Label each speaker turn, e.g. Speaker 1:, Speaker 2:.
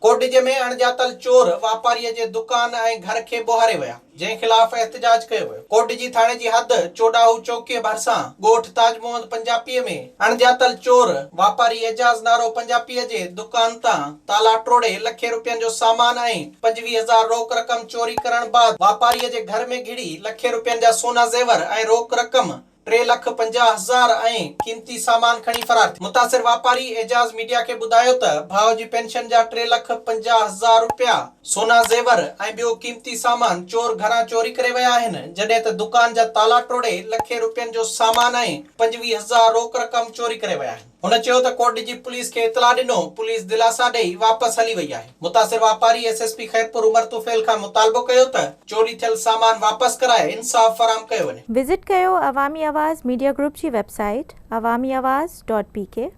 Speaker 1: ڪوٽڏيجي ۾ اڻڄاتل چور واپاريء جي دڪان ۽ گهر کي ٻوهاري ويا، جنهن خلاف احتجاج ڪيو ويو. ڪوٽڏيجي ٿاڻي جي حد چوڏاهو چوڪيء ڀرسان ڳوٺ تاج محمد پنجاپيء ۾ اڻڄاتل چور واپاري اعجاز نارو پنجاپيء جي دڪان تان تالا ٽوڙي لکين روپين جو سامان ۽ 25 هزار روڪ رقم چوري ڪرڻ بعد واپاريء جي گهر ۾ گهڙي لکين روپين جا سونا زيور ۽ روڪ رقم 3,50,000 ۽ قيمتي سامان کڻي فرار ٿي. متاثر واپاري اعجاز ميڊيا کي ٻڌايو ته ڀاء جي پينشن جا 3,50,000 رپيا، سونا زيور ۽ ٻيو قيمتي سامان چور گهران چوري ڪري ويا آهن، جڏهن ته دڪان جا تالا ٽوڙي لکين رپين جو سامان ۽ 25,000 روڪ رقم چوري ڪري ويا آهن. هن چيو ته ڪوٽڏيجي پوليس کي اطلاع ڏنو، پوليس دلاسا ڏئي واپس هلي وئي آهي. متاثر واپاري S S P Khairpur Umar Tufail کان مطالبو ڪيو ته چوري ٿيل سامان واپس ڪرائي انصاف فراهم ڪيو وڃي.
Speaker 2: وزٽ ڪيو عوامي آواز ميڊيا گروپ جي website Awami Awaz dot P K.